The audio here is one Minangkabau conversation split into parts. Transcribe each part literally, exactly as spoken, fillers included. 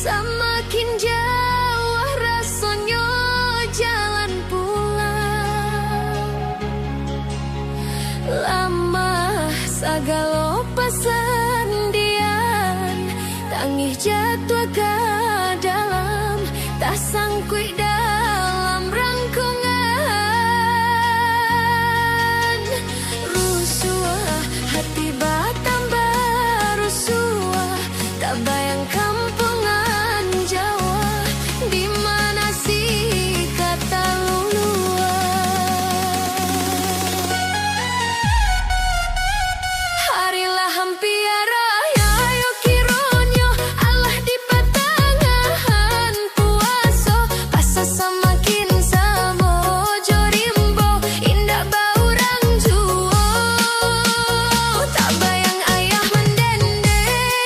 Samakin jauah rasonyo jalan pulang. Lamah sagalo pasandian, tangih jatuah ka dalam, tasangkuik dalam rangkongan. Rusuah, hati batambah rusuah, tabayang kampuangan jauah, di mana si kata luluah. Hari lah hampia raya, yo kironyo alah di patangahan puaso, pasa samakin samo jo rimbo, indak baurang juo. Tabayang ayah mandende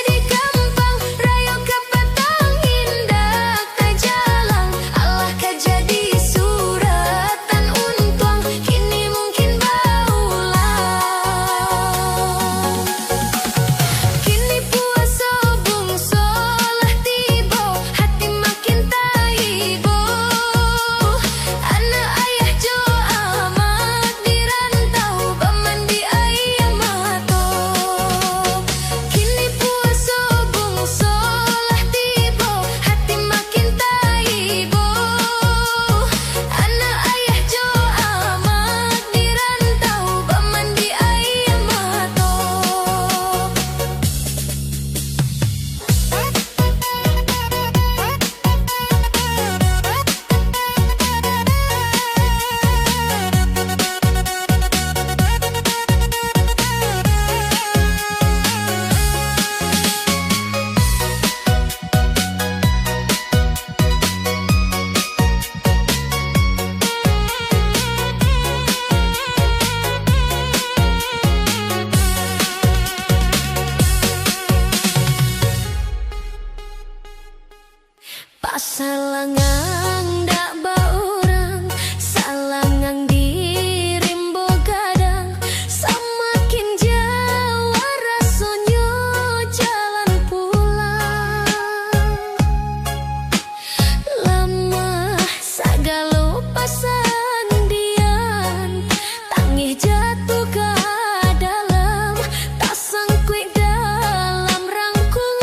di kampang, rayo kapatang indak tajalang, alah ka jadi suratan untuang, kini mungkin baulang. Kini puaso bungso lah tibo, hati makin taibo. Anak ayah jo amak di rantau, bamandi aia mato. Kini puaso bungso lah tibo, hati makin taibo. Anak ayah jo amak di rantau, bamandi aia mato. Pasalangang dak baurang, salangang di rimbo gadang, samakin jauah rasonyo jalan pulang. Lamah sagalo pasandian, tangih jatuah ka dalam, tasangkuik dalam rangkongan.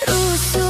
Rusuah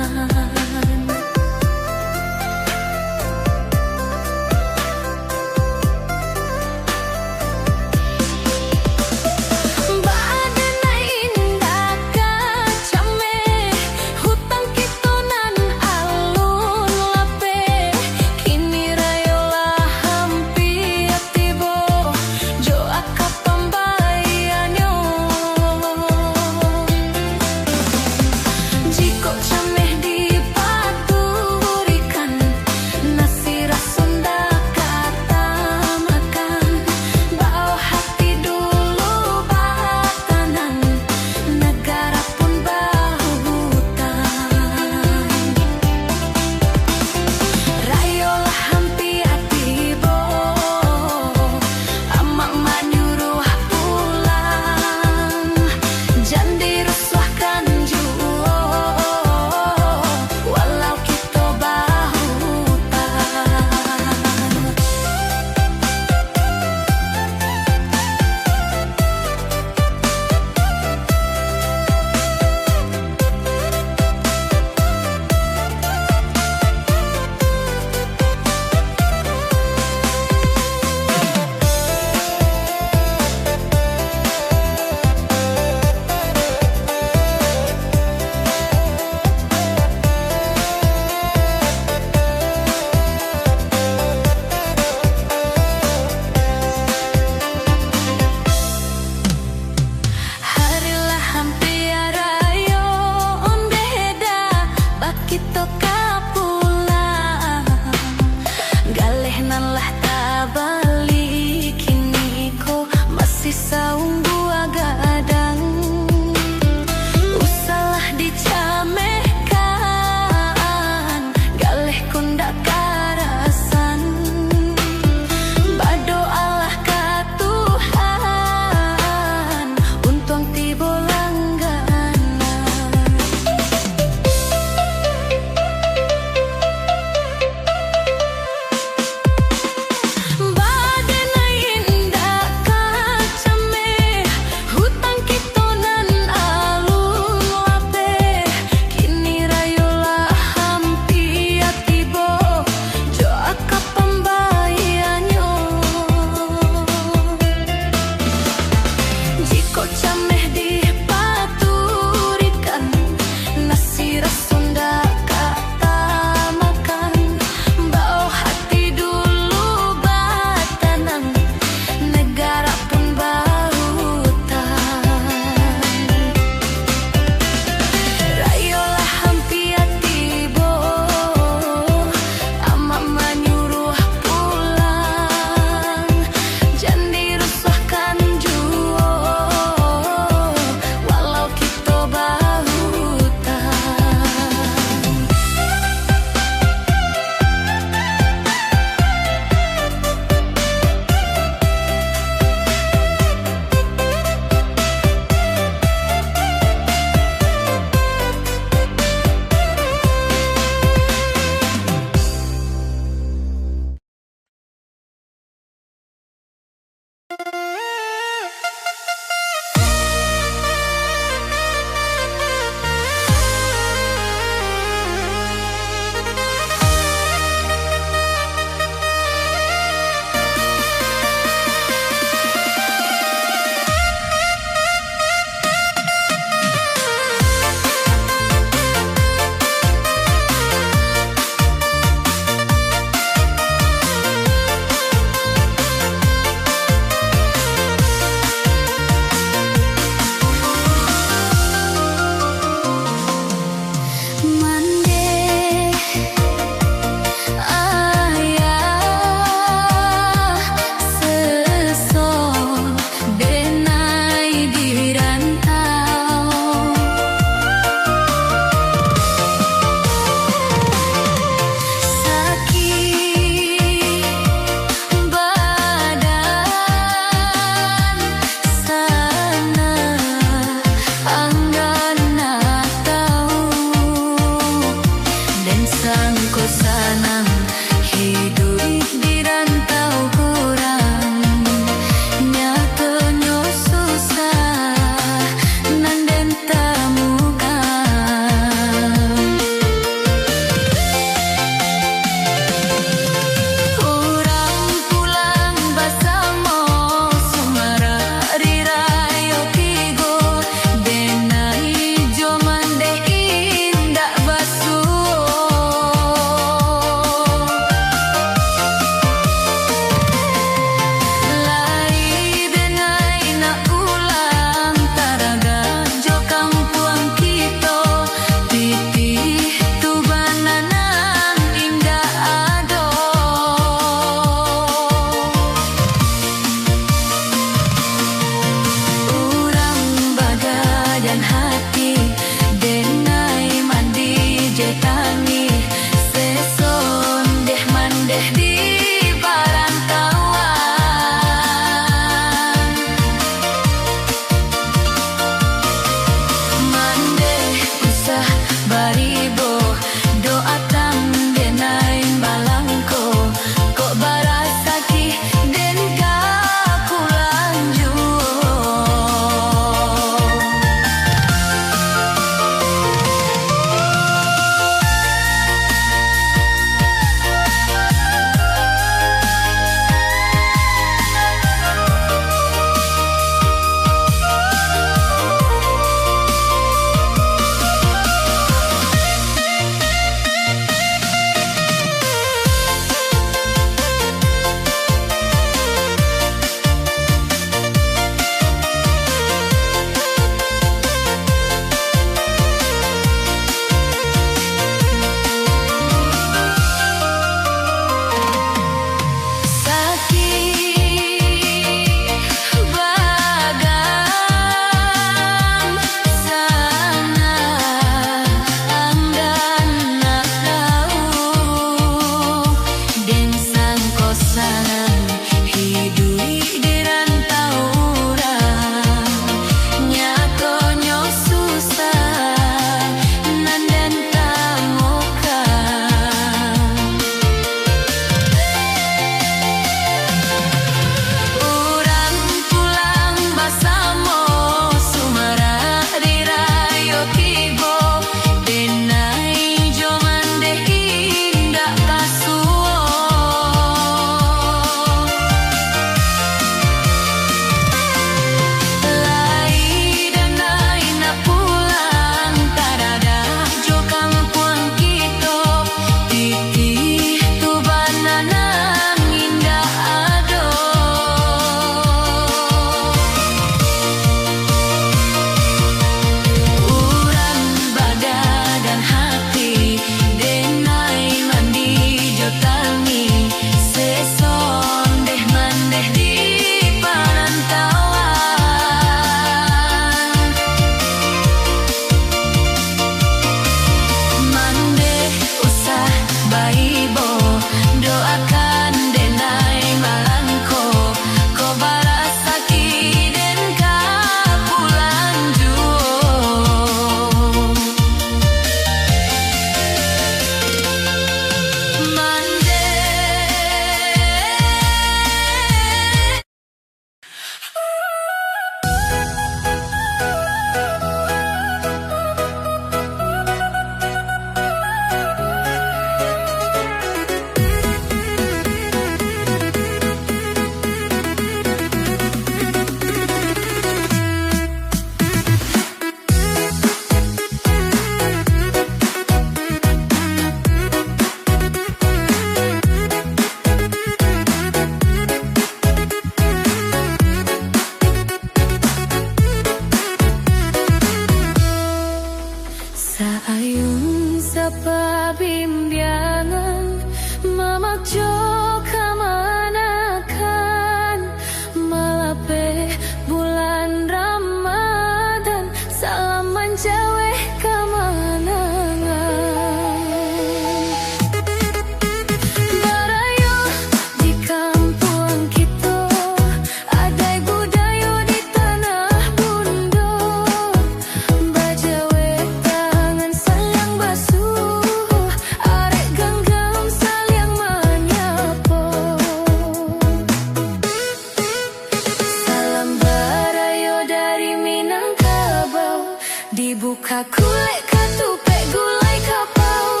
Buka kulek katupek gulai kapau,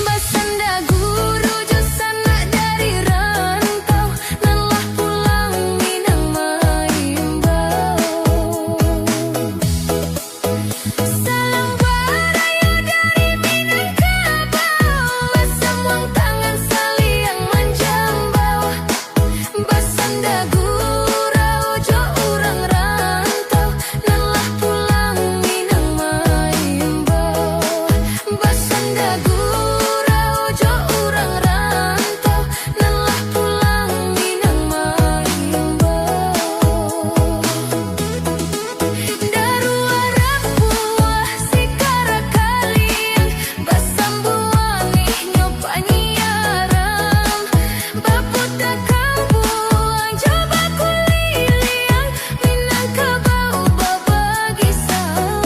basanda gurau jo sanak dari rantau, nan lah pulang Minang maimbau. Salam barayo dari Minangkabau, basamuang tangan saliang manjambau. Basanda gurau jo urang rantau, nan lah pulang Minang maimbau. Basanda gurau jo urang rantau, nan lah pulang Minang maimbau. Daruah rapuah sikara kaliang, basambuang ihnyo panyiaran. Baputa kampuang jo bakuliliang, Minangkabau babagi salam.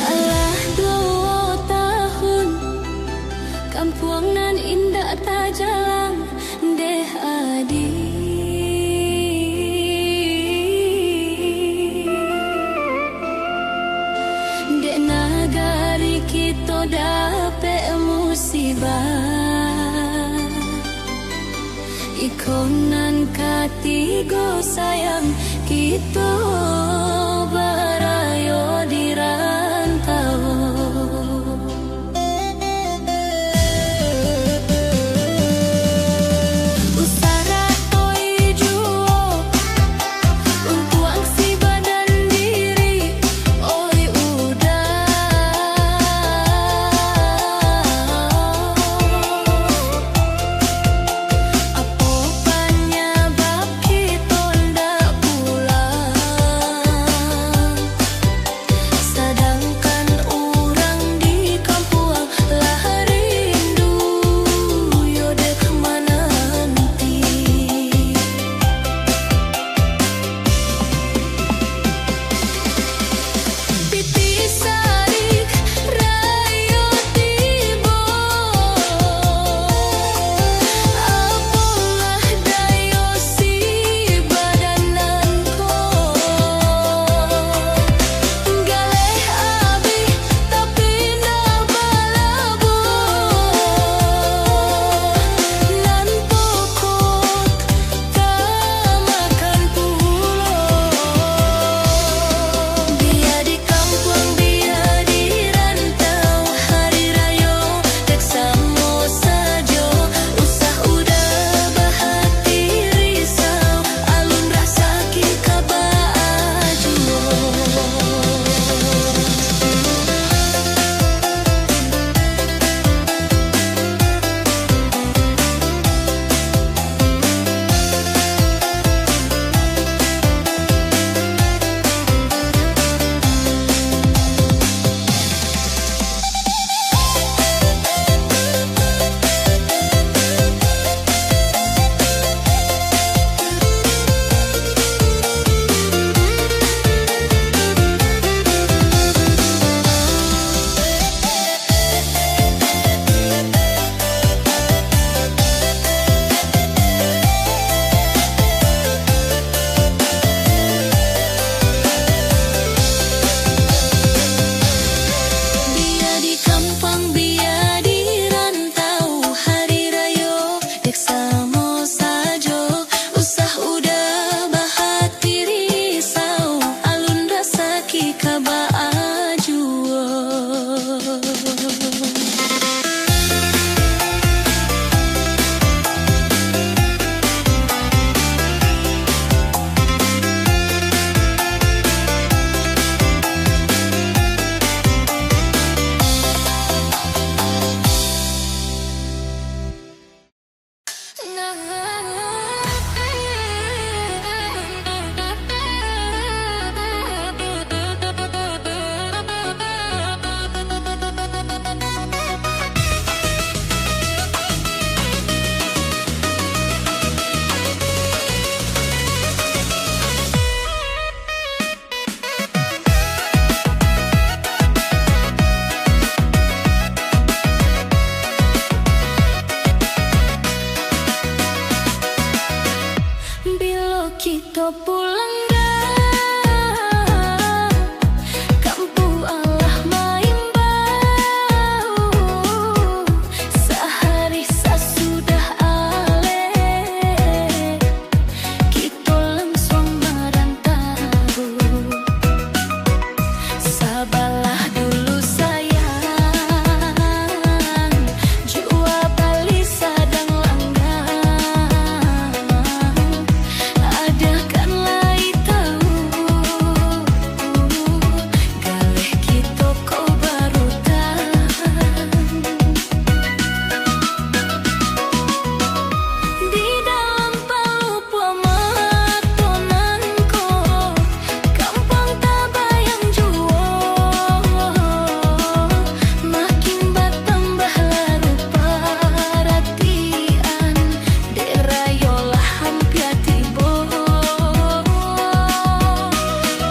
Alah duo tahun, kampuang nan indak tajalang dek adi. Dek nagari kito dapek musibah. Iko nan katigo sayang, kito barayo di rantau. Usah ratoi juo, untuang si badan diri, oi uda. Apo panyabab kito ndak pulang? Sadang Pulang dah, kampuang alah maimbau. Sahari sasudah alek, kito langsuang marantau. Sabalah dulu sayang, jua bali sadang langgang. Adakah lai tau, galeh kito ko barutang. Di dalam palupuan mato nan ko, kampuang tabayang juo. Makin batambah laruih paratian, dek rayo lah ampia tibo.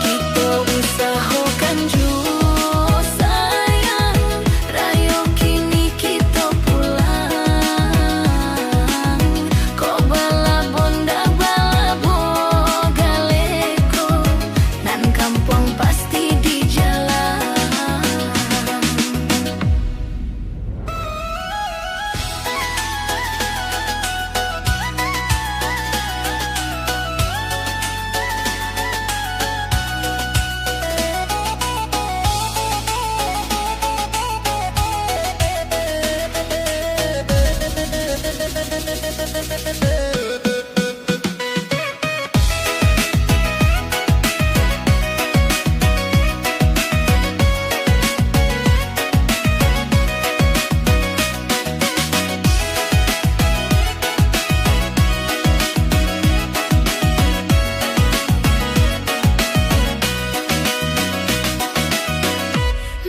Kito usahokan juo sayang, rayo kini kito pulang. Ko balabo ndak balabo galeh ko, nan kampuang pasti di jalan.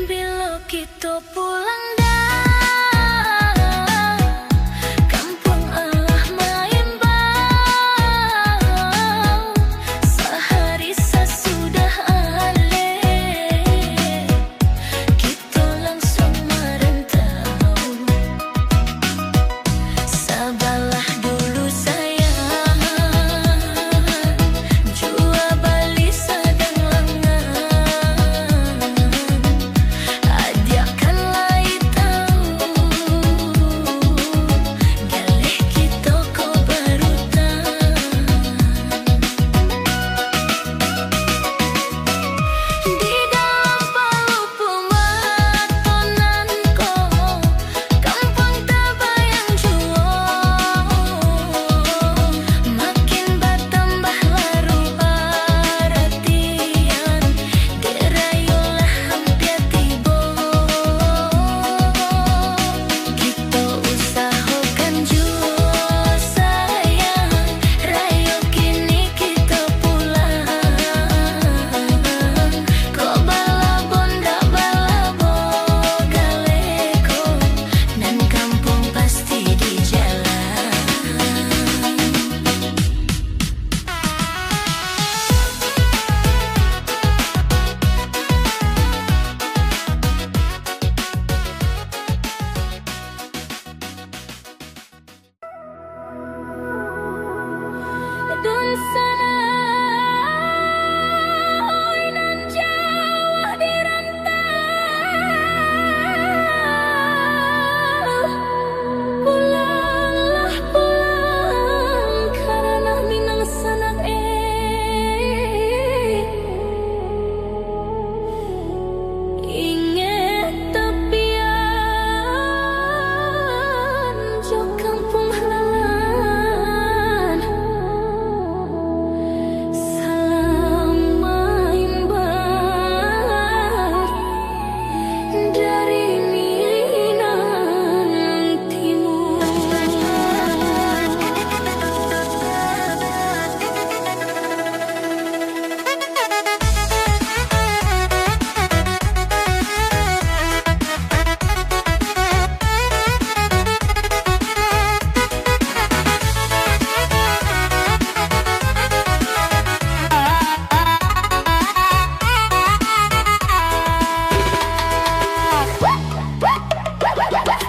Bilo kito pulang dah, kampuang alah maimbau. Sahari sasudah alek, kito langsuang marantau. Sabalah dulu sayang, jua bali sadang langgang. Adiak kan lai tau, galeh kito ko barutang. Di dalam palupuan mato nan ko, kampuang tabayang juo. Makin batambah laruih paratian, dek rayo lah ampia tibo. Kito usahokan juo sayang, rayo kini kito pulang. Ko balabo ndak balabo galeh ko, nan kampuang pasti di jalan. Dunsanak, oi nan jauah di rantau, pulanglah pulang ka ranah Minang Sanak, eh. Ingek tapian jo kampuang halalan, salam maimbau dari Minang Timur.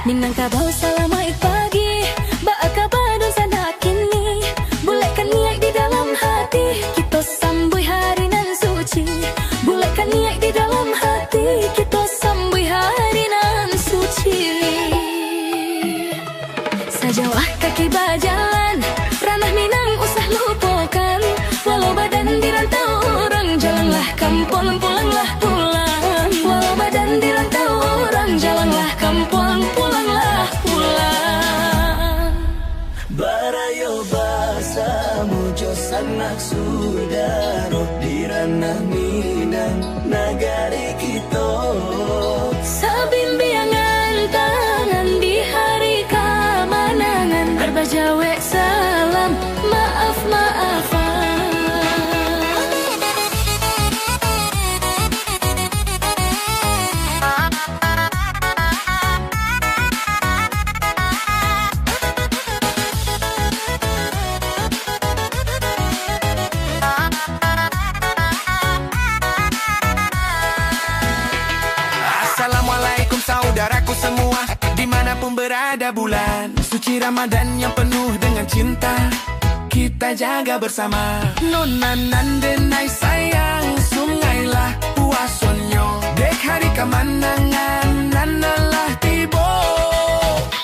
Minangkabau, salamaik pagi. Baa kaba dunsanak kini? Bulekkan niaik di dalam hati. Kito Samo jo sanak sudaro di ranah Minang, nagari kito. Sabimbiangan tangan di hari kamanangan, bajawek salam maaf-maafan. Assalamualaikum saudaraku semua, di mana pun berada. Bulan suci Ramadan yang penuh dengan cinta, kita jaga bersama. Nona nan denai sayang, sungailah puasonyo, dek hari kamanangan nan lah tibo.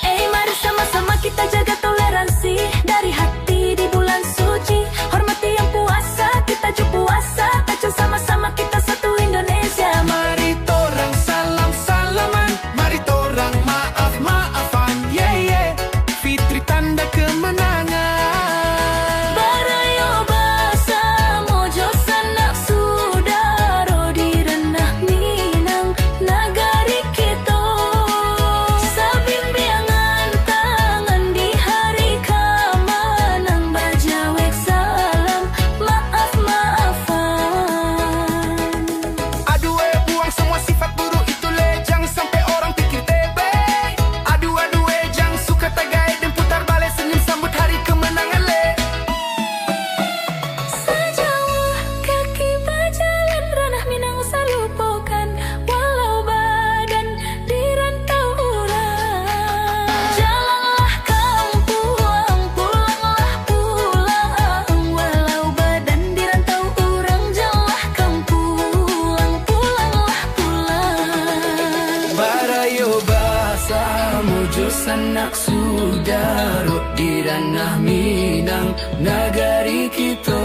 Ei, mari sama-sama kita jaga toleransi. Dari hati di bulan suci, hormati yang puasa, kita jo puasa, tacan sama-sama kita satu Indonesia. Mari torang salam-salaman, mari torang maaf-maafan, ye, ye. Fitri tanda kemenangan. Barayo basamo jo sanak sudaro di ranah Minang, nagari kito. Sabimbiangan tangan di hari kamanang, bajawek salam maaf-maafan. Aduh, eh, buang semua sifat buruk itu, leh, jangan sampai orang pikir tebe. Aduh, aduh, eh, jangan suka tagak, den putar baliak, senyum sambut hari kemenangan, leh. Sajauah kaki bajalan, ranah Minang usah lupokan, walau badan di rantau urang. Jalanglah kampuang, pulanglah pulang, walau badan di rantau urang. Jalanglah kampuang, pulanglah pulang. Barayo basamo jo sanak sudaro di ranah Minang, nagari kito.